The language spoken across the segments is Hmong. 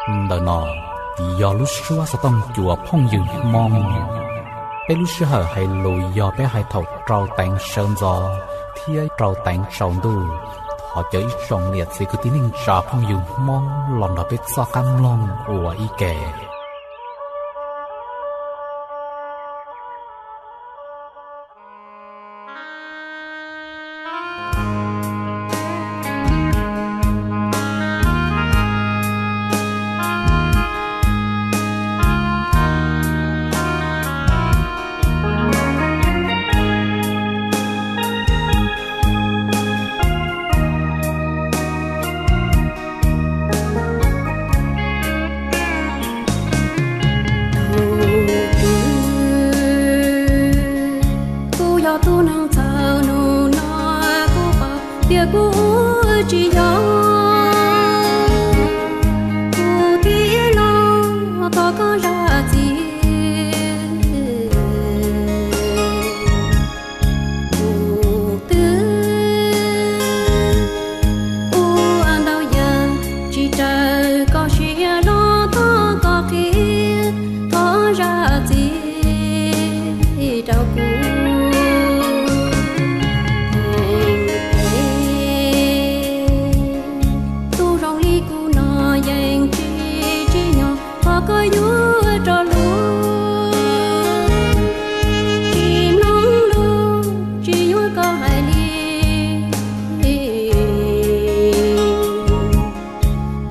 Ntawm no yog lub suab xov tooj cua phooj ywg Hmoob. Peb lub sij hawm hais lus yog peb hais thaum rau teev sawv ntxov thiab rau teev tsaus ntuj. Thov caw ib tsoom niam txiv kwv tij neej tsa phooj ywg Hmoob los nrog peb txoj qab mloog ua ib ke. Kuv yog tus neeg txhaum, hnub no kuv pom tias kuv tsis yog, kuv thiaj los thov koj zam txim. Kuv twb ua ntau yam tsis raws koj siab, los thov koj qhia, thov zam txim rau kuv. Tus zoo li kuv no yeej tsis tsim nyog qhov koj yuav rov los, tsis mloog lus tsis yuav koj hais li.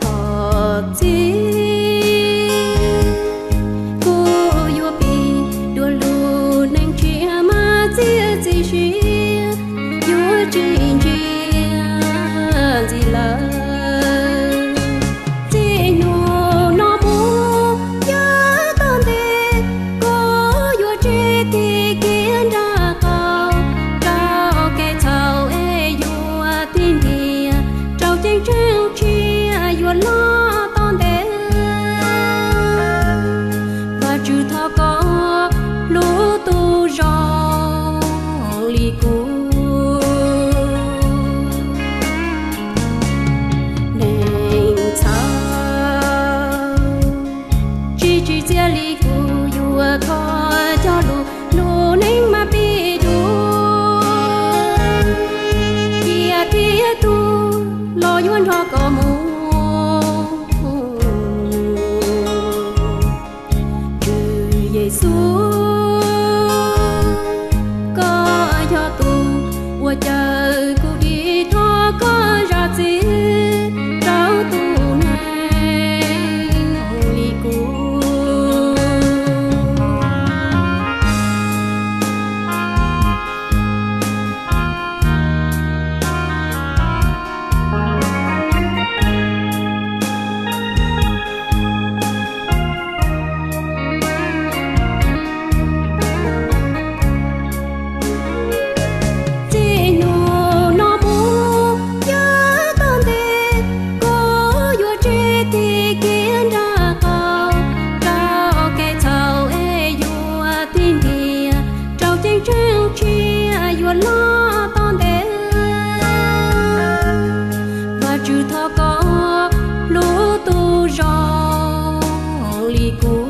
Thov txim, kuv yuav piav dua lus neeg tshiab mas txiav txim siab, yuav tsis ntsia ntxiv lawm. Txij hnub no mus yav tom ntej, koj yuav tsis tig kiag nram qab, rau kev txhaum es yuav tig ntiag rau ceeb tsheej tshiab yuav los tom ntej. Vajtswv thov koj hlub tus zoo li kuv. Neeg txhaum tsis tsim txiaj li kuv, yuav kho cog lus, lub neej mas pib dua, cia thiab tuag los yuav nrog koj mus. Tswv Yexus, koj yog tus uas cawm kuv dim, thov koj zam txim rau tus neeg li kuv. Txij hnub no mus yav tom ntej, koj yuav tsis tig kiag nram qab, rau kev txhaum es yuav tig ntiag rau ceeb tsheej tshiab yuav los tom ntej. Vajtswv thov koj hlub tus zoo li kuv.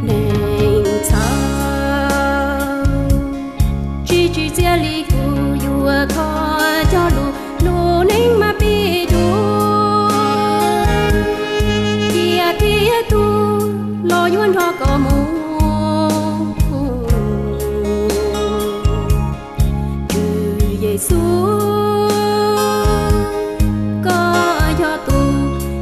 Neeg txhaum tsis tsim txiaj li kuv, yuav kho cog lus, lub neej mas pib dua, cia thiab tuag los yuav nrog koj mus. Tswv Yexus, koj yog tus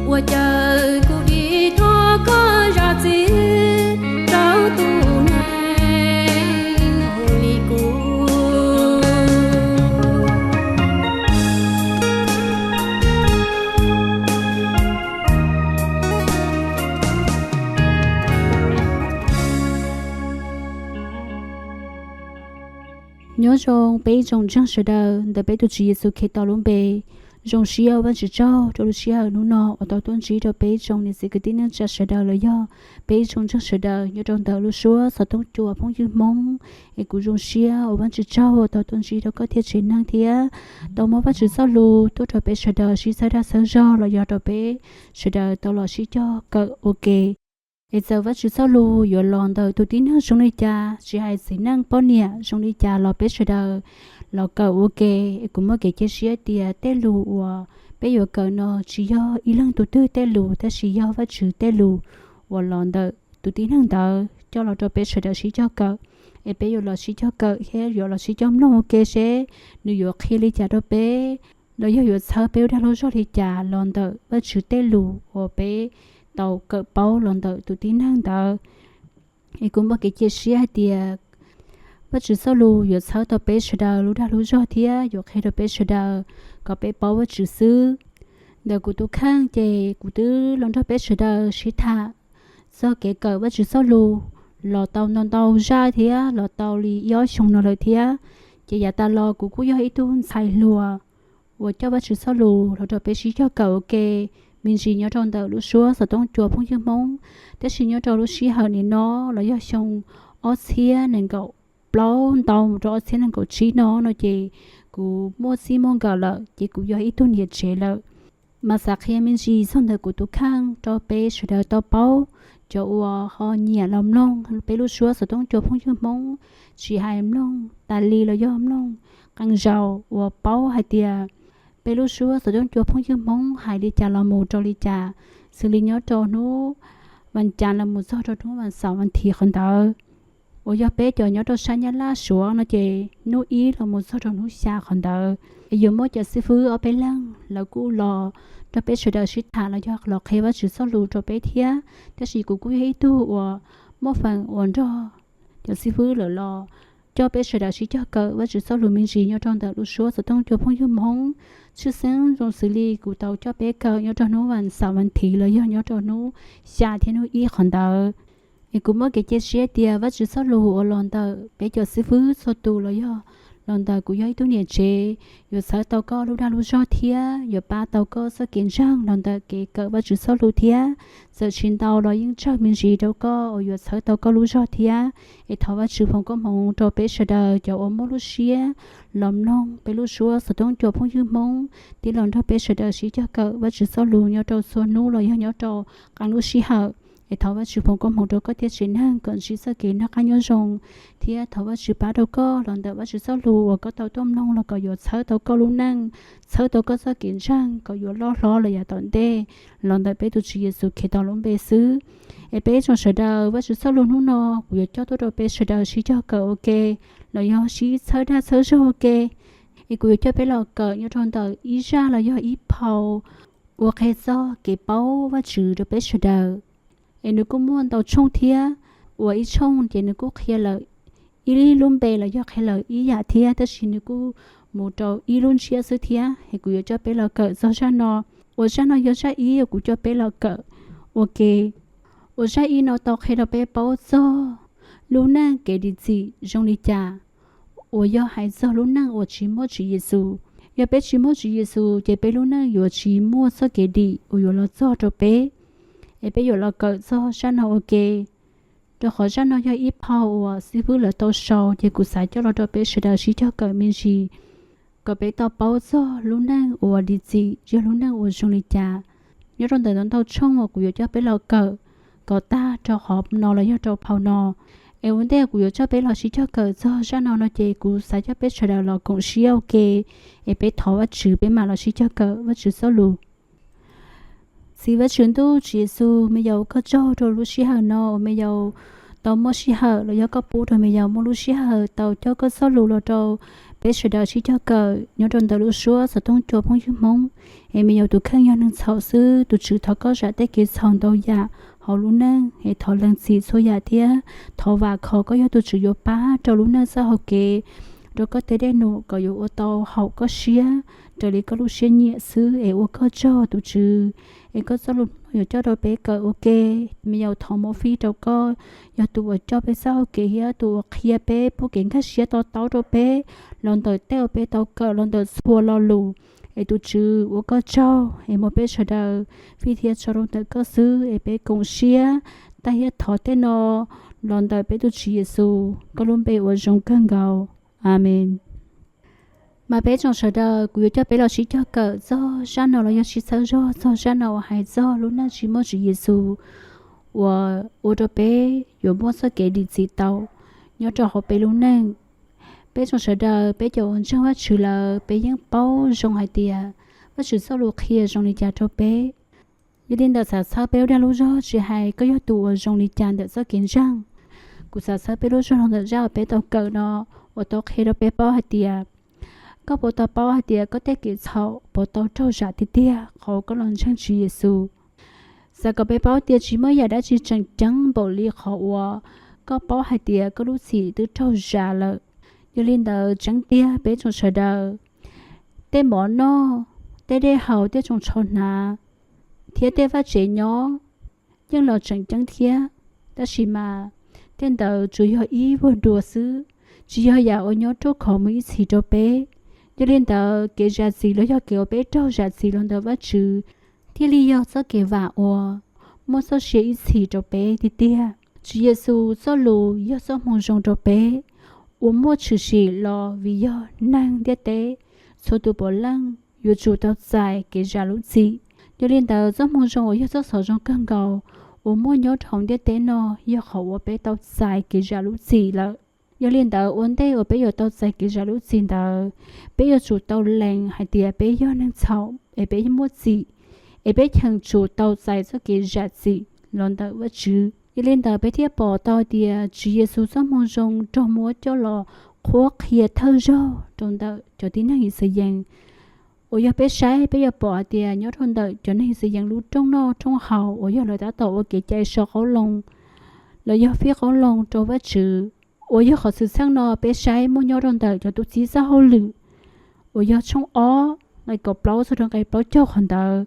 uas cawm kuv dim, thov koj zam txim rau tus neeg li kuv. Nyob zoo peb ib tsoom ntseeg sawv daws, ntawm peb tus Tswv Yexus Khetos lub npe, Zoo siab ua Vajtswv tsaug rau lub sij hawm hnub no uas tau tuaj ntsib rau peb ib tsoom niam txiv kwv tij neej tsa sawv daws los yog peb ib tsoom ntseeg sawv daws nyob rau ntawm lub suab xov tooj cua phooj ywg Hmoob. Es kuv zoo siab ua Vajtswv tsaug uas tau tuaj ntsib rau koj thiab tsev neeg thiab tau muab Vajtswv txoj lus tuaj rau peb sawv daws sib txhawb dag txhawb zog los yog rau peb sawv daws tau los sib cog kawm ua ke. Es txawm Vajtswv txoj lus yuav los ntawm tus tib neeg zoo li cas, tsis hais txiv neej poj niam zoo li cas los peb sawv daws los kawm ua ke. Es kuv muaj kev cia siab tias tej lus uas peb yuav kawm no tsis yog ib leeg tus twg tej lus, tab sis yog Vajtswv tej lus uas los ntawm tus tib neeg ntawd coj los rau peb sawv daws sib cog kawm. Es peb yuav los sib cog kawm thiab yuav los sib cog mloog ua ke seb nws yuav qhia li cas rau peb, los yog yuav txhawb peb lub dag lub zog li cas los ntawm Vajtswv tej lus uas peb tau kawm paub los ntawm tus tib neeg ntawd. Es kuv muaj kev cia siab hais tias Vajtswv txoj lus yuav txhawb tau peb sawv daws lub dag lub zog thiab yuav qhia rau peb sawv daws kom peb paub Vajtswv xwb. Ntawm kuv tus kheej ces kuv twb los nrog peb sawv daws sib tham txog kev kawm Vajtswv txoj lus los tau ntau ntau zaj thiab los tau li ib ob xyoos no lawm thiab. Ces yav tas los kuv kuj yog ib tug ntxhais hluas uas coj Vajtswv txoj lus los rau peb sib cog kawm ua ke me ntsis nyob rau ntawm lub suab xov tooj cua phooj ywg Hmoob. Tab sis nyob rau lub sij hawm nim no los yog xyoo ob txhiab nees nkaum plaub ntau mus rau ob txhiab nees nkaum tsib no no ces kuv muaj txij muaj nkawm lawm ces kuv yog ib tug niam tsev lawm. Mas xav qhia me ntsis txog ntawm kuv tus kheej rau peb sawv daws tau paub, cov uas ho nyiam los mloog peb lub suab xov tooj cua phooj ywg Hmoob, tsis hais mloog tas li los yog mloog qee zaus uas paub hais tias peb lub suab xov tooj cua phooj ywg Hmoob hais li cas los mus rau li cas, xws li nyob rau hnub vas cas los mus txog rau hnub vas xaum vas thiv qhov ntawd. Uas yog peb cov nyob rau sab Nyab Laj Suav no ces hnub ib los mus txog rau hnub xya qhov ntawd. Es yuav muaj cov xib fwb ob peb leeg lawv kuj los nrog peb sawv daws sib tham los yog los qhia Vajtswv txoj lus rau peb thiab. Tab sis kuv kuj yog ib tug uas muaj feem uas nrog cov xib fwb lawm los coj peb sawv daws sib cog kawm Vajtswv txoj lus me ntsis nyob rau ntawm lub suab xov tooj cua phooj ywg Hmoob. Tshwj xeeb zoo xws li kuv tau coj peb kawm nyob rau hnub vas xaum vas thiv los yog nyob rau hnub xya thiab hnub ib qhov ntawd. Es kuv muaj kev cia siab tias Vajtswv txoj lus uas los ntawm peb cov xib fwb txhua tus los yog los ntawm kuv yog ib tug niam tsev yuav txhawb tau koj lub dag lub zog thiab yuav pab tau koj txoj kev ntseeg los ntawm kev kawm Vajtswv txoj lus thiab. Txawm tsis ntau los yeej tsawg me ntsis rau koj uas yuav txhawb tau koj lub zog thiab. Es thov Vajtswv foom koob hmoov rau peb sawv daws cov uas muaj lub siab los mloog peb lub suab xov tooj cua phooj ywg Hmoob, tib los nrog peb sawv daws sib cog kawm Vajtswv txoj lus nyob rau txhua hnub los yog nyob rau qee lub sij hawm. Es thov Vajtswv foom koob hmoov rau koj thiab tsev neeg kom ntsib txoj kev noj qab nyob zoo, thiab thov Vajtswv pab rau koj los ntawm Vajtswv txoj lus uas koj tau tuaj mloog los kom yuav txhawb tau koj lub neej, txhawb tau koj txoj kev ntseeg kom yuav loj hlob los yav tom ntej los ntawm peb tus Tswv Yexus Khetos lub npe xwb. Es peb ib tsoom sawv daws, Vajtswv txoj lus hnub no kuv yuav coj tuaj rau peb sawv daws sib cog kawm ua ke los yog sib txhawb dag txhawb zog ua ke. Es kuv yuav coj peb los kawm nyob rau ntawm ib zaj los yog ib phau uas qhia txog kev paub Vajtswv rau peb sawv daws. Es nws kuj muaj ntau tshooj thiab, uas ib tshooj ces nws kuj qhia lawm ib lub npe los yog qhia lawm ib yam thiab, tab sis nws kuj mus rau ib lub ntsiab xwb thiab. Es kuv yuav coj peb los kawm txog zaj no, uas zaj no yog zaj ib uas kuv coj peb los kawm ua ke. Uas zaj ib no tau qhia rau peb paub txog lub neej kev dim txim zoo li cas, uas yog hais txog lub neej uas tsis muaj Tswv Yexus. Yog peb tsis muaj Tswv Yexus ces peb lub neej yuav tsis muaj txoj kev dim uas yuav los txog rau peb. Es peb yuav los kawm txog zaj no ua ke, rau qhov zaj no yog ib phau uas xib fwb lawv tau sau, ces kuv xav coj los rau peb sawv daws sib cog kawm me ntsis, kom peb tau paub txog lub neej uas dim txim yog lub neej uas zoo li cas. Nyob rau ntawm ntau tshooj uas kuv yuav coj peb los kawm kom tag rau qhov no los yog rau phau no. Es ua ntej kuv yuav coj peb los sib cog kawm txog zaj no no ces kuv xav coj peb sawv daws los koom siab ua ke, es peb thov Vajtswv peb mam los sib cog kawm Vajtswv txoj lus. Txiv Vajtswv ntuj, Tswv Yexus, me nyuam ua koj tsaug rau lub sij hawm no uas me nyuam tau muaj sij hawm los yog koj pub rau me nyuam muaj lub sij hawm tau coj koj txoj lus los rau peb sawv daws sib cog kawm nyob rau ntawm lub suab xov tooj cua phooj ywg Hmoob. Es me nyuam tus kheej yog neeg txhaum xwb, tus Tswv thov koj zam tej kev txhaum ntau yam hauv lub neej, es thov lees txim txhua yam thiab thov vam khov koj yog tus Tswv yuav pab rau lub neej txoj hau kev, rau koj tej dej num kom yuav ua tau haum koj siab raws li koj lub siab nyiam xwb. Es ua koj tsaug tus Tswv, es koj txoj lus no yuav coj rau peb kawm ua ke. Me nyuam thov muab fij rau koj, yog tus uas coj peb txoj hau kev thiab tus uas qhia peb, pub kev nkag siab to taub rau peb los ntawm tej uas peb tau kawm los ntawm txhua lo lus. Es tus Tswv ua koj tsaug es muab peb sawv daws fij thiab tso rau ntawm koj xwb, es peb koom siab tag thiab thov tej no los ntawm peb tus Tswv Yexus, koj lub npe uas zoo kawg nkaus. Amees. Mas peb tsoom sawv daws, kuv yuav coj peb los sib cog kawm txog zaj no los yog sib txhawb zog txog zaj no uas hais txog lub neej tsis muaj Tswv Yexus uas ua rau peb yuav muaj txoj kev dim txim tau nyob rau hauv peb lub neej. Peb tsoom sawv daws, peb cov uas ntseeg Vajtswv lawm, peb yeej paub zoo hais tias Vajtswv txoj lus qhia zoo li cas rau peb. Yog li ntawd, xav txhawb peb lub dag lub zog, tsis hais koj yog tus uas zoo li cas ntawm txoj kev ntseeg. Kuv xav txhawb peb lub zog los ntawm zaj uas peb tau kawm no, uas tau qhia rau peb paub hais tias koj puas tau paub hais tias koj tej kev txhaum puas tau raug zam tiag tiag qhov koj los ntseeg Tswv Yexus. Xav kom peb paub tias tsis muaj yam dab tsi tseem ceeb npaum li qhov uas koj paub hais tias koj lub txim twb raug zam lawm. Yog li ntawd, tseeb tiag peb tsoom sawv daws, tej mov noj, tej dej haus, tej tsoos tsho hnav, thiab tej vaj tsev nyob yeej los tseem ceeb thiab. Tab sis mas tej ntawd tsuas yog ib vuag dua xwb, tsis yog yam uas nyob ruaj khov mus ib txhis rau peb. Yog li ntawd, kev zam txim los yog kev uas peb raug zam txim los ntawm Vajtswv thiaj li yog txoj kev vam uas muaj txoj sia ib txhis rau peb tiag tiag. Tswv Yexus txoj lus yog txoj hmoo zoo rau peb uas muaj tshwm sim los vim yog neeg ntiaj teb txhua tus puav leej yuav tsum tau txais kev zam lub txim. Yog li ntawd, txoj hmoo zoo uas yog txoj xov zoo kawg nkaus uas muaj nyob rau hauv ntiaj teb no yog qhov uas peb tau txais kev zam lub txim lawm. Yog li ntawd, ua ntej uas peb yuav tau txais kev zam lub txim ntawd, peb yuav tsum tau lees hais tias peb yog neeg txhaum es peb muaj txim, es peb cheem tsum tau txais txoj kev zam txim los ntawm Vajtswv. Yog li ntawd, peb thiaj pom tau tias Tswv Yexus txoj hmoo zoo raug muab coj los qhuab qhia thawj zaug rau ntawm cov tib neeg Yixayees uas yog peb saib peb yuav pom hais tias nyob rau ntawm cov neeg Yixayees lub rooj noj rooj haus uas yog lawv tab tom ua kev cai so qauv loo, lawv yog fij qauv loo rau Vajtswv, uas yog qhov xwm txheej no peb saib muaj nyob rau ntawm cov tub txib txoj hauj lwm uas yog tshooj ob nqe kaum plaub txog rau nqe plaub caug qhov ntawd.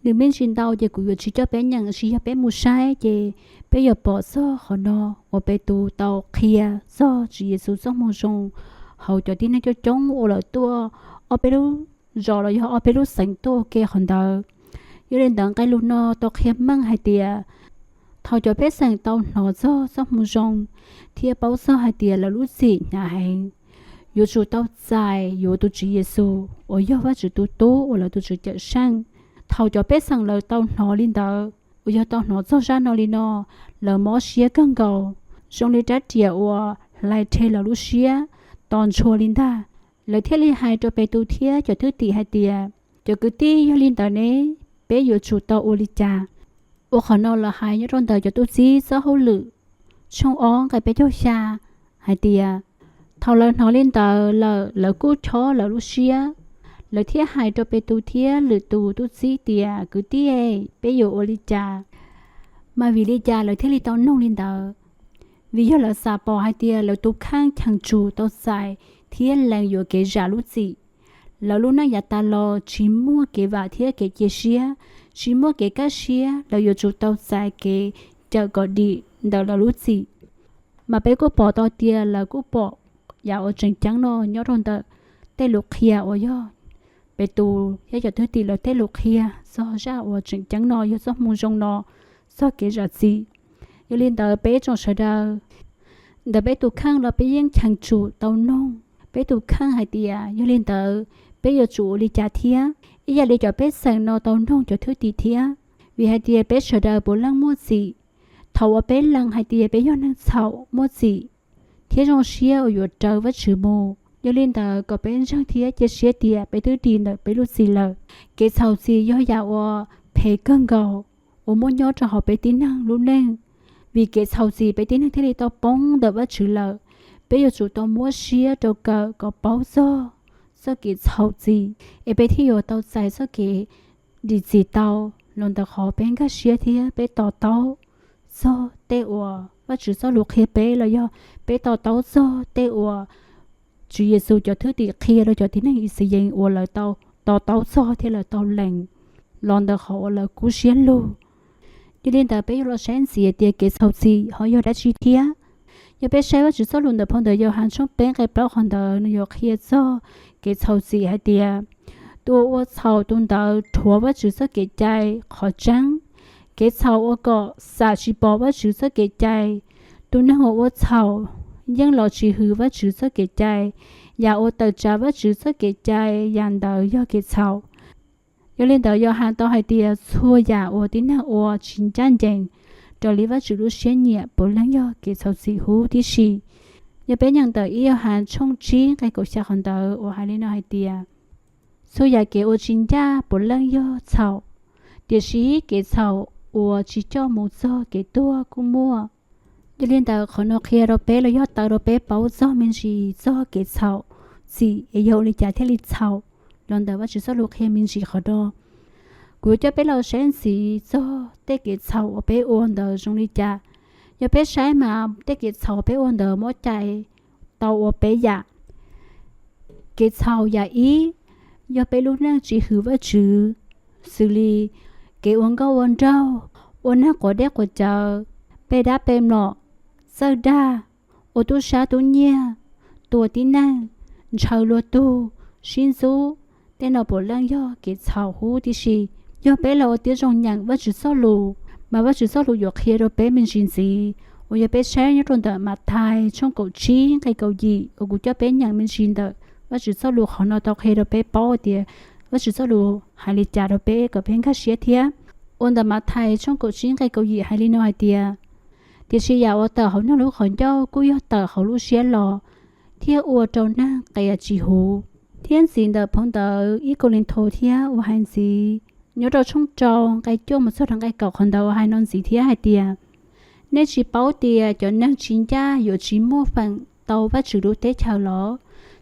Nws me ntsis ntau ces kuv yuav tsis coj peb nyeem, tsis yog peb mus saib ces peb yuav pom txog qhov no uas Petus tau qhia txog Tswv Yexus txoj hmoo zoo hauv cov tib neeg coob coob uas lawv tuaj ob peb lub zos los yog ob peb lub xeev tuaj ua ke qhov ntawd. Yog li ntawd, nqe lus no tau qhia meej hais tias thaum cov pej xeem tau hnov txog txoj hmoo zoo thiab paub txog hais tias lawv lub txim hnyav heev, yuav tsum tau txais yuav tus Tswv Yexus uas yog Vajtswv tus Tub uas lawv tus Tswv Cawmseej. Thaum cov pej xeem lawv tau hnov li ntawd, uas yog tau hnov txog zaj no li no, lawv mob siab kawg nkaus, zoo li rab riam uas hlais rhe lawv lub siab tos ntshua li ntag. Lawv thiaj li hais rau Petus thiab cov thwj tim hais tias, Cov kwv tij, yog li ntawd ne, peb yuav tsum tau ua li cas? Uas qhov no lawv hais nyob rau ntawm cov tub txib txoj hauj lwm tshooj ob nqe peb caug xya hais tias, thaum lawv hnov li ntawd lawm, lawv kuj chob lawv lub siab, lawv thiaj hais rau Petus thiab lwm tus tub txib tias, Kwv tij, peb yuav ua li cas? Mas vim li cas lawv thiaj li tau noog li ntawd? Vim yog lawv xav pom hais tias lawv tus kheej cheem tsum tau txais thiab lees yuav kev zam lub txim. Lawv lub neej yav tas los tsis muaj kev vam thiab kev cia siab, tsis muaj kev kaj siab, lawv yuav tsum tau txais kev cawm kom dim ntawm lawv lub txim. Mas peb kuj pom tau tias lawv kuj pom yam uas tseem ceeb no nyob rau ntawm tej lus qhia uas yog Petus thiab cov thwj tim lawv tej lus qhia txog zaj uas tseem ceeb no yog txoj hmoo zoo no txog kev zam txim. Yog li ntawd, peb tsoom sawv daws, ntawm peb tus kheej los peb yeej cheem tsum tau noog peb tus kheej hais tias, yog li ntawd, peb yuav tsum ua li cas thiab? Ib yam li cov pej xeem no tau noog cov thwj tim thiab, vim hais tias peb sawv daws puav leej muaj txim. Thaum uas peb lees hais tias peb yog neeg txhaum muaj txim thiab zoo siab uas yuav raws Vajtswv mus, yog li ntawd kom peb ntseeg thiab cia siab tias peb twb dim ntawm peb lub txim lawm. Kev txhaum txim yog yam uas phem kawg nkaus uas muaj nyob rau hauv peb tib neeg lub neej. Vim kev txhaum txim peb tib neeg thiaj li tau poob ntawm Vajtswv lawm. Peb yuav tsum tau muab siab rau kawm kom paub txog txoj kev txhaum txim, es peb thiaj yuav tau txais txoj kev dim txim tau los ntawm qhov peb nkag siab thiab peb to taub txog tej uas Vajtswv txoj lus qhia peb los yog peb to taub txog tej uas Tswv Yexus cov thwj tim qhia rau cov tib neeg Yixayees uas lawv tau to taub txog thiab lawv tau lees los ntawm qhov uas lawv kub siab lug. Yog li ntawd, peb yuav los saib ntxiv tias kev txhaum txim ho yog dab tsi thiab. Yog peb saib Vajtswv txoj lus ntawm phau ntawv Yauhas tshooj peb nqe plaub qhov ntawd, nws yuav qhia txog kev txhaum txim hais tias, Tus uas ua txhaum tus ntawd rhuav Vajtswv txoj kev cai qhov tseeb. Kev txhaum ua kom xam tsis pom Vajtswv txoj kev cai. Tus neeg uas ua txhaum yeej los tsis hwm Vajtswv txoj kev cai. Yam uas tawm tsam Vajtswv txoj kev cai, yam ntawd yog kev txhaum. Yog li ntawd, Yauhas tau hais tias txhua yam uas tib neeg ua tsis ncaj ncees raws li Vajtswv lub siab nyiam puav leej yog kev txhaum txim huv tib si. Yog peb nyeem ntawm ib Yauhas tshooj tsib nqe kaum xya qhov ntawd uas hais li no hais tias, txhua yam kev ua tsis ncaj puav leej yog txhaum, tiam sis kev txhaum uas tsis coj mus txog kev tuag kuj muaj. Yog li ntawd, qhov no qhia rau peb los yog taw rau peb paub txog me ntsis txog kev txhaum txim es yog ua li cas thiaj li txhaum los ntawm Vajtswv txoj lus qhia me ntsis qhov no. Kuv yuav coj peb los saib ntxiv txog tej kev txhaum uas peb ua ntawd zoo li cas. Yog peb saib mas tej kev txhaum peb ua ntawd muab cais tau ua peb yam. Kev txhaum yam ib yog peb lub neej tsis hwm Vajtswv, xws li kev ua nkauj ua nraug, ua neeg quav dej quav cawv, pe dab pe mlom, txawj dag, ua tub sab tub nyiag, tua tib neeg, ntshaw luag tug, sib ntxub. Tej no puav leej yog kev txhaum huv tib si. Yog peb los ua tib zoo nyeem Vajtswv txoj lus, mas Vajtswv txoj lus yuav qhia rau peb me ntsis ntxiv. Uas yog peb saib nyob rau ntawm Mathais tshooj kaum tsib nqe kaum yim uas kuv coj peb nyeem me ntsis ntawm Vajtswv txoj lus, qhov no tau qhia rau peb paub tias Vajtswv txoj lus hais li cas rau peb kom peb nkag siab thiab. Uas ntawm Mathais tshooj kaum tsib nqe kaum yim hais li no hais tias, tiam sis yam uas tawm hauv neeg lub qhov ncauj kuj yog tawm hauv lub siab los, thiaj ua rau neeg qias tsis huv. Thiab ntxiv ntawm phau ntawv ib Kauleethaus thiab uas hais ntxiv nyob rau tshooj rau nqe cuaj mus txog rau nqe kaum qhov ntawd uas hais no ntxiv thiab hais tias, nej tsis paub tias cov neeg tsis ncaj yuav tsis muaj feem tau Vajtswv lub teb chaws los?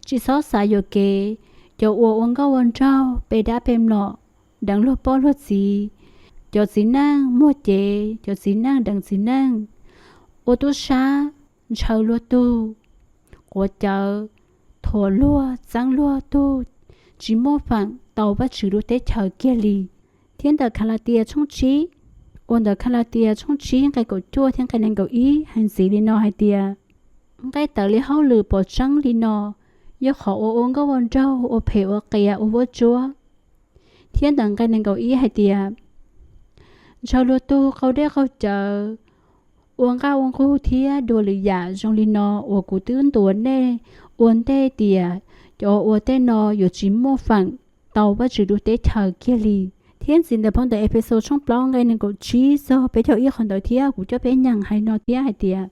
Tsis txhob xav yuam kev cov uas ua nkauj ua nraug, pe dab pe mlom, deev luag poj luag txiv, cov txiv neej muag cev, cov txiv neej deev txiv neej, ua tub sab, ntshaw luag tug, quav cawv, thuam luag, txeeb luag tug, tsis muaj feem tau Vajtswv lub teb chaws kiag li. Thiab ntawm Kalatias tshooj tsib, uas ntawm Kalatias tshooj tsib nqe kaum cuaj thiab nqe nees nkaum ib hais ntxiv li no hais tias, nqaij tawv li hauj lwm pom tseeb li no yog qhov uas ua nkauj ua nraug, ua phem ua qias, ua vuab tsuab. Thiab ntawm nqe nees nkaum ib hais tias, ntshaw luag tug, qaug dej qaug cawv, ua nqaj ua nqug thiab dua lwm yam zoo li no uas kuv twb ntuas nej ua ntej tias cov ua tej no yuav tsis muaj feem tau Vajtswv lub teb chaws kiag li. Thiab ntxiv ntawm phau ntawv Efexus tshooj plaub nqe nees nkaum tsib txog peb caug ib qhov ntawd thiab kuv coj peb nyeem hais no thiab hais tias,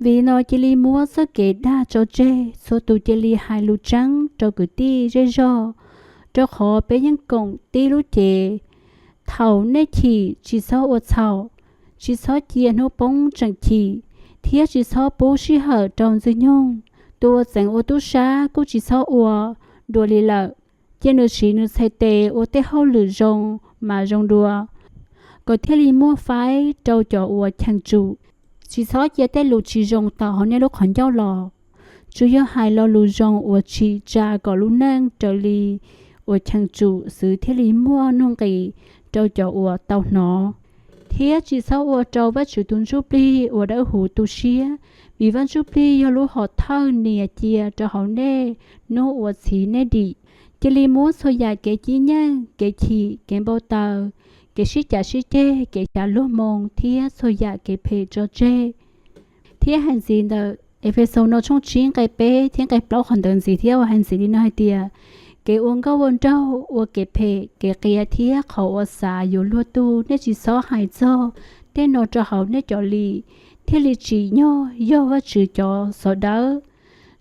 vim no cia li muab txoj kev dag tso tseg, txhua tus cia li hais lus tseeb rau kwv tij zej zog, rau qhov peb yeej koom tib lub cev. Thaum nej chim tsis txhob ua txhaum, tsis txhob cia hnub poob tseem chim, thiab tsis txhob pub sij hawm rau Ntxwg nyoog. Tus uas txeev ua tub sab kuj tsis txhob ua dua li lawm, cia nws siv nws txhais tes ua tej hauj lwm zoo mas zoo dua, kom thiaj li muaj faib rau cov uas cheem tsum. Tsis txhob cia tej lus tsis zoo tawm hauv nej lub qhov ncauj los, tsuas yog hais lo lus zoo uas tsim tsa kom lub neej raws li uas cheem tsum xwv thiaj li muaj nuj nqis rau cov uas tau hnov. Thiab tsis txhob ua rau Vajtswv tus Ntsuj Plig uas Dawb Huv tu siab, vim Vaj Ntsuj Plig yog lub hom thawj nias cia rau hauv nej hnub uas txhiv nej dim. Cia li muab txhua yam kev cib nyeej, kev chim, kev npau taws, kev sib cav sib ceg, kev xyav luag moo thiab txhua yam kev phem tso tseg. Thiab hais ntxiv ntawm Efexus no tshooj tsib nqe peb thiab nqe plaub qhov ntawd ntxiv thiab uas hais ntxiv li no hais tias, kev ua nkauj ua nraug, ua kev phem, kev qias thiab qhov uas xav yuav luag tug, nej tsis txhob hais txog tej no rau hauv nej cov lim, thiaj li tsim nyog yog Vajtswv cov xov dawb.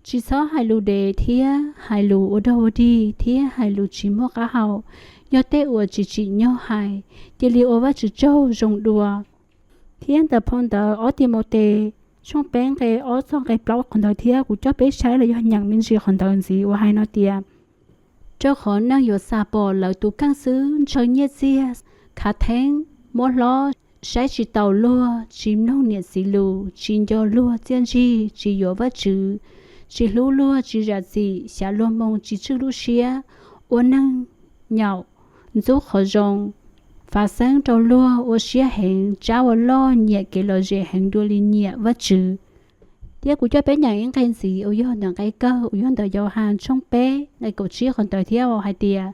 Tsis txhob hais lus dev thiab hais lus ua dog ua dig thiab hais lus tsis muaj qab hau, yog tej uas tsis tsim nyog hais. Cia li ua Vajtswv tsaug zoo dua. Thiab ntawm phau ntawv ob Timautes tshooj peb nqe ob txog nqe plaub qhov ntawd thiab kuv coj peb saib los yog nyeem me ntsis qhov ntawd ntxiv uas hais no tias, rau qhov neeg yuav xam pom lawv tus kheej xwb, ntshaw nyiaj txiag, khav theeb, muab hlob, saib tsis taus luag, tsis mloog niam txiv lus, tsis nco luag txiaj ntsig, tsis yuav Vajtswv, tsis hlub luag, tsis zam txim, xyav luag moo, tsis tswj lub siab, ua neeg nyaum, ntxub qhov zoo, fav xeeb rau luag, ua siab heev, tsab ua loj, nyiam kev lom zem heev dua li nyiam Vajtswv. Thiab kuv coj peb nyeem ib nqe ntxiv uas yog ntawm nqe kawg uas yog ntawm Yauhas tshooj peb nqe kaum tsib qhov ntawd thiab uas hais tias,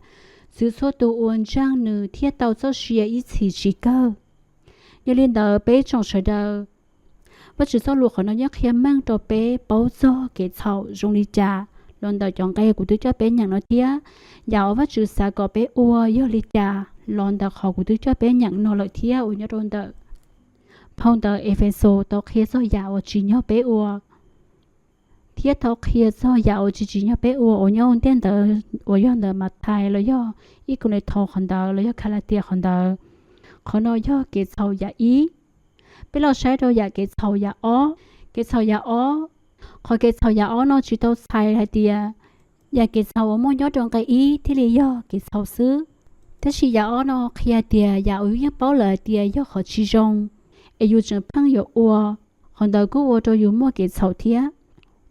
txwv txhua tus uas ntseeg nws thiaj tau txoj sia ib txhis tsis kawg. Yog li ntawd peb tsoom sawv daws, Vajtswv txoj lus qhov no yeej qhia meej rau peb paub txog kev txhaum zoo li cas los ntawm cov nqe kuv twb coj peb nyeem no thiab, yam uas Vajtswv xav kom peb ua yog li cas los ntawm qhov kuv twb coj peb nyeem no lawm thiab uas nyob rau ntawm phau ntawv Efexus tau qhia txog yam uas tsim nyog peb ua thiab tau qhia txog yam uas tsis tsim nyog peb ua uas nyob ua ntej ntawd uas yog ntawm Mathais los yog ib Kauleethaus qhov ntawd los yog Kalatias qhov ntawd. Qhov no yog kev txhaum yam ib. Peb los saib rau yam kev txhaum yam ob. Kev txhaum yam ob, qhov kev txhaum yam ob no tsis tau txhais hais tias yam kev txhaum uas muaj nyob rau nqe ib thiaj li yog kev txhaum xwb. Tab sis yam ob no qhia tias yam uas yus yeej paub lawm hais tias yog qhov tsis zoo, es yus tseem pheej yuav ua, qhov ntawd kuj ua rau yus muaj kev txhaum thiab.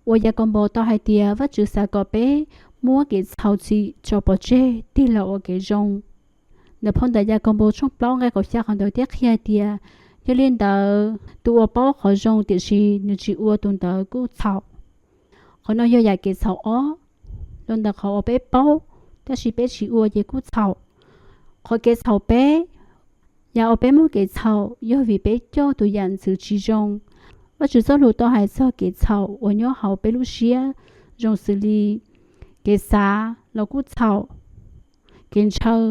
Uas Yakaunpaus tau hais tias Vajtswv xav kom peb muab kev txhaum txim tso pov tseg tig los ua kev zoo. Ntawm phau ntawv Yakaunpaus tshooj plaub nqe kaum xya qhov ntawd thiaj qhia tias, yog li ntawd tus uas paub qhov zoo tiam sis nws tsis ua tus ntawd kuj txhaum. Qhov no yog yam kev txhaum ob, los ntawm qhov uas peb paub tab sis peb tsis ua ces kuj txhaum. Qhov kev txhaum peb, yam uas peb muaj kev txhaum yog vim peb coj tus yam ntxwv tsis zoo. Vajtswv txoj lus tau hais txog kev txhaum uas nyob hauv peb lub siab zoo xws li kev xav los kuj txhaum, kev ntshaw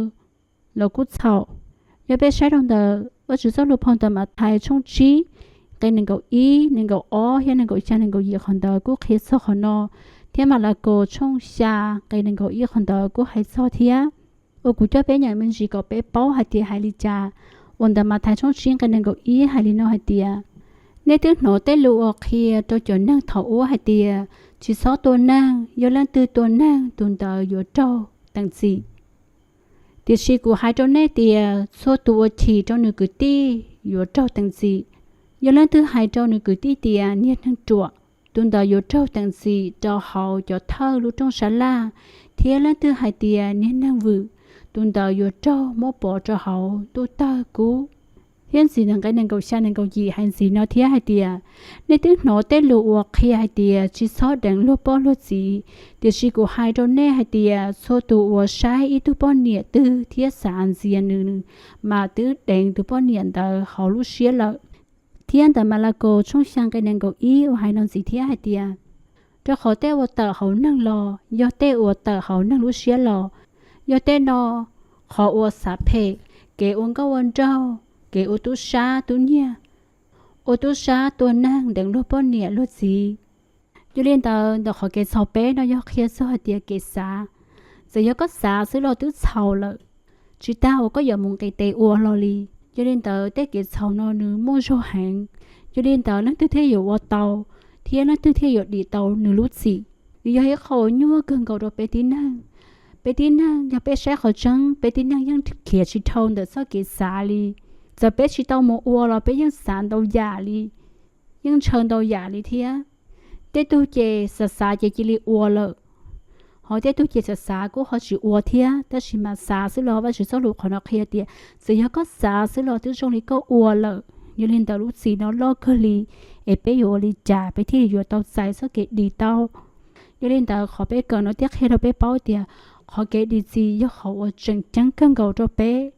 los kuj txhaum. Yog peb saib rau ntawm Vajtswv txoj lus phau ntawv Mathais tshooj tsib nqe nees nkaum ib, nees nkaum ob thiab nees nkaum xya nees nkaum yim qhov ntawd kuj qhia txog qhov no, thiab Malakaus tshooj xya nqe nees nkaum ib qhov ntawd kuj hais txog thiab. Uas kuv coj peb nyeem me ntsis kom peb paub hais tias hais li cas. Uas ntawm Mathais tshooj tsib nqe nees nkaum ib hais li no hais tias, nej twb hnov tej lus uas qhia rau cov neeg thaum ub hais tias, tsis txhob tua neeg, yog leej twg tua neeg tus ntawd yuav raug teem txim. Tiam sis kuv hais rau nej tias txhua tus uas chim rau nws kwv tij yuav raug teem txim. Yog leej twg hais rau nws kwv tij tias niag neeg ruam, tus ntawd yuav raug teem txim rau hauv cov thawj lub rooj sab laj, thiab leej twg hais tias niag neeg vwm, tus ntawd yuav raug muab pov rau hauv ntuj tawg kub. Thiab ntxiv ntawm nqe nees nkaum xya nees nkaum yim hais ntxiv no thiab hais tias, nej twb hnov tej lus uas qhia hais tias tsis txhob deev luag poj luag txiv, tiam sis kuv hais rau nej hais tias txhua tus uas saib ib tug poj niam twg thiab xav ntxias nws mas twb deev tus poj niam ntawd hauv lub siab lawm. Thiab ntawm Malakaus tshooj xya nqe nees nkaum ib uas hais no ntxiv thiab hais tias, rau qhov tej uas tawm hauv neeg los yog tej uas tawm hauv neeg lub siab los. Yog tej no, qhov uas xav phem, kev ua nkauj ua nraug, kev ua tub sab tub nyiag, ua tub sab tua neeg deev luag poj niam luag txiv. Yog li ntawd ntawm qhov kev txhaum peb no yog qhia txog hais tias kev xav. Txawm yog koj xav xwb los twb txhaum lawm, tsis tas uas koj yuav mus nqis tes ua los li. Yog li ntawd tej kev txhaum no nws muaj zog heev. Yog li ntawd leej twg thiaj yuav ua tau, thiab leej twg thiaj yuav dim tau nws lub txim? Nws yog ib qho uas nyuaj kawg nkaus rau peb tib neeg. Peb tib neeg yog peb saib qhov tseeb, peb tib neeg yeej khiav tsis dhau ntawm txoj kev xav li. Txawm peb tsis tau mus ua los peb yeej xav ntau yam li, yeej ntshaw ntau yam li thiab. Tej tug ces xav xav ces cia li ua lawm, ho tej tug ces xav xav kuj ho tsis ua thiab, tab sis mas xav xwb los Vajtswv txoj lus qhov no qhia tias txawm yog koj xav xwb los twb zoo li koj ua lawm. Yog li ntawd lub txim no loj kawg li, es peb yuav ua li cas peb thiaj li yuav tau txais txoj kev dim tau? Yog li ntawd qhov peb kawm no thiaj qhia rau peb paub tias qhov kev dim txim yog qhov uas tseem ceeb kawg nkaus rau peb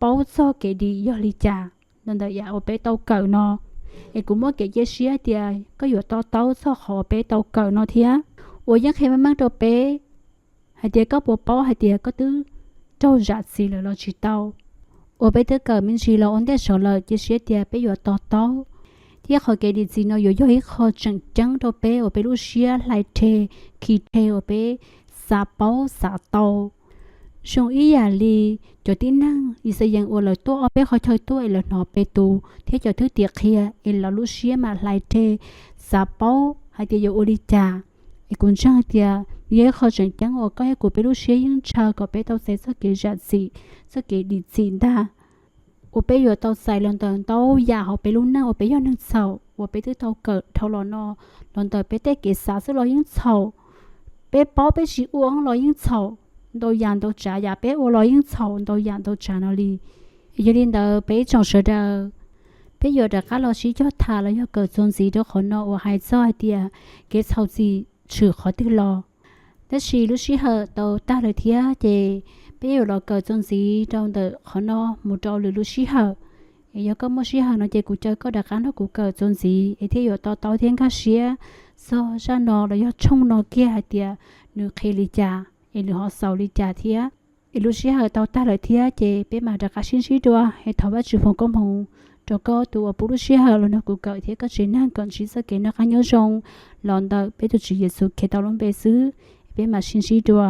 paub txog kev dim yog li cas. Ntawm yam uas peb tau kawm no, es kuv muab kev cia siab tias koj yuav to taub txog qhov uas peb tau kawm no thiab, uas yeej qhia meej meej rau peb hais tias koj puas paub hais tias koj twb raug zam txim lawm los tsis tau. Uas peb twb kawm me ntsis los ua ntej saud lawm, cia siab tias peb yuav to taub, thiab qhov kev dim txim no yuav yog ib qho tseem ceeb rau peb uas peb lub siab hlais rhe, khi rhe uas peb xav paub xav tau. Zoo ib yam li cov tib neeg Yixalayees uas lawv tuaj ob peb qhov chaw tuaj es lawv hnov Petus thiab cov thwj tim qhia es lawv lub siab mam hlais rhe, xav paub hais tias yuav ua li cas. Es kuv ntseeg tias nws yog ib qho tseem ceeb uas koj thiab kuv peb lub siab yeej ntshaw kom peb tau txais txoj kev zam txim, txoj kev dim txim ntag. Uas peb yuav tau txais los ntawm ntau yam hauv peb lub neej uas peb yog neeg txhaum uas peb twb tau kawm dhau los no, los ntawm peb tej kev xav xwb los yeej txhaum, peb paub peb tsis ua los yeej txhaum, ntau yam ntau tsav yam peb ua los yeej txhaum ntau yam ntau tsav no li. Yog li ntawd peb tsoom sawv daws, peb yuav rov qab los sib cog tham los yog kawm txuas ntxiv rau qhov no uas hais txog hais tias kev txhaum txim tshwm qhov twg los. Tab sis lub sij hawm tau tag lawm thiab ces peb yuav los kawm txuas ntxiv rau ntawm qhov no mus rau lwm lub sij hawm. Es yog koj muaj sij hawm no ces kuv caw koj rov qab nrog kuv kawm txuas ntxiv es thiaj yuav to taub thiab nkag siab txog zaj no los yog tshooj no kiag hais tias nws qhia li cas es nws ho xaus li cas thiab. Es lub sij hawm tau tag lawm thiab ces peb mam rov qab sib ntsib dua. Es thov Vajtswv foom koob hmoov rau koj tus uas pub lub sij hawm los nrog kuv kawm thiab koj tsev neeg kom ntsib txoj kev noj qab nyob zoo los ntawm peb tus Tswv Yexus Khetos lub npe xwb. Es peb mam sib ntsib dua.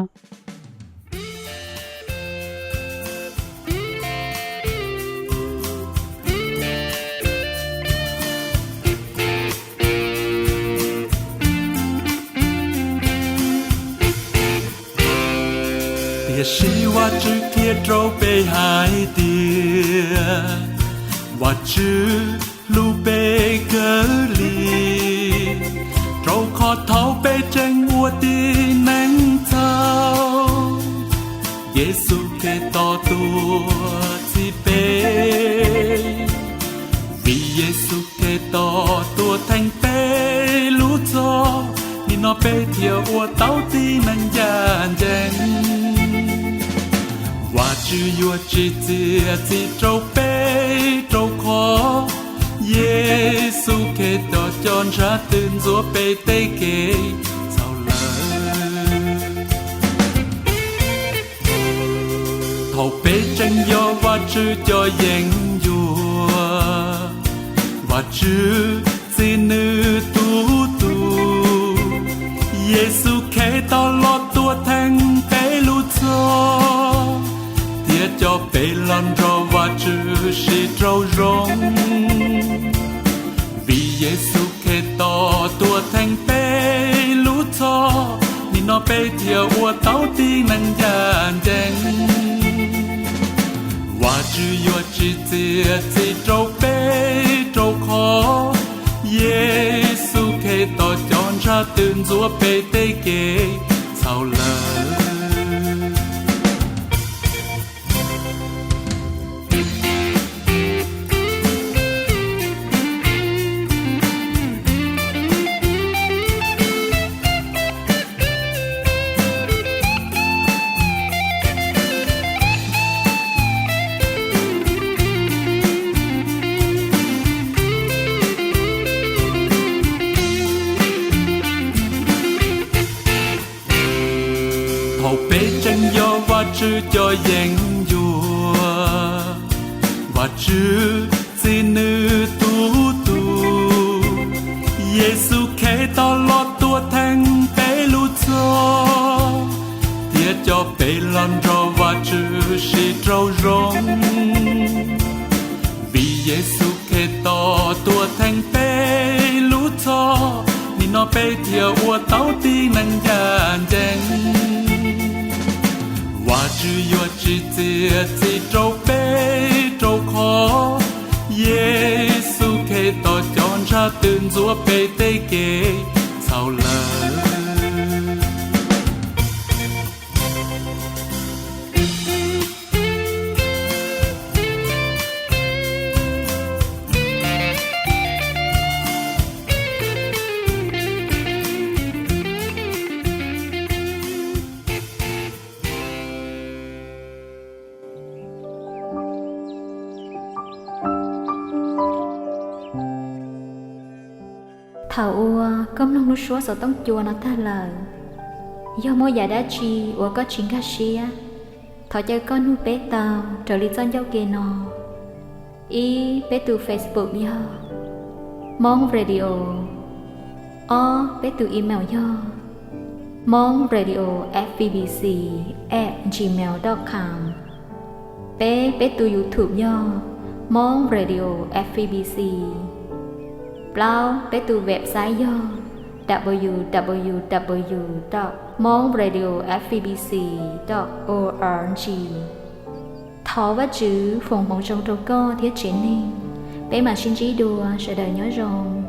Tiam sis Vajtswv qhia rau peb hais tias Vajtswv hlub peb kawg li, rau qhov thaum peb tseem ua tib neeg txhaum, Yexus Khetos tuag txhiv peb. Vim Yexus Khetos tuag theej peb lub txhoj, nim no peb thiaj ua tau tib neeg ncaj ncees. Vajtswv yuav tsis txiav txim rau peb, rau qhov Yexus Khetos cov ntshav twb ntxuav peb tej kev txhaum lawm. Thaum peb tseem yog Vajtswv cov yeeb ncuab, Vajtswv txib nws tus tub, Yexus Khetos los tuag theej peb lub txhoj, thiab coj peb los nrog Vajtswv sib raug zoo. Vim Yexus Khetos tuag theej peb lub txhoj, nim no peb thiaj ua tau tib neeg ncaj ncees. Vajtswv yuav tsis txiav txim rau peb, rau qhov Yexus Khetos cov ntshav twb ntxuav peb tej kev txhaum lawm. Thaum peb tseem yog Vajtswv cov yeeb ncuab, Vajtswv txib nws tus tub, Yexus Khetos los tuag theej peb lub txhoj, thiab coj peb los nrog Vajtswv sib raug zoo. Vim Yexus Khetos tuag theej peb lub txhoj, nim no peb thiaj ua tau tib neeg ncaj ncees. Vajtswv yuav tsis txiav txim rau peb, rau qhov Yexus Khetos cov ntshav twb ntxuav peb tej kev txhaum lawm. Thaum uas koj mloog lub suab xov tooj cua no tag lawm, yog muaj yam dab tsi uas koj tsis nkag siab, thov caw koj nug peb tau raws li txoj ncauj ke no. Ib, peb tus Facebook yog Hmong Radio. Ob, peb tus email yog Hmong Radio F B B C at gmail dot com. Peb, peb tus YouTube yog Hmong Radio F B B C. Plaub, peb tus website yog w w w dot hmong radio f b b c dot o r g. Thov Vajtswv foom hmoov zoo rau koj thiab tsev neeg. Peb mam sib ntsib dua, sawv daws nyob zoo.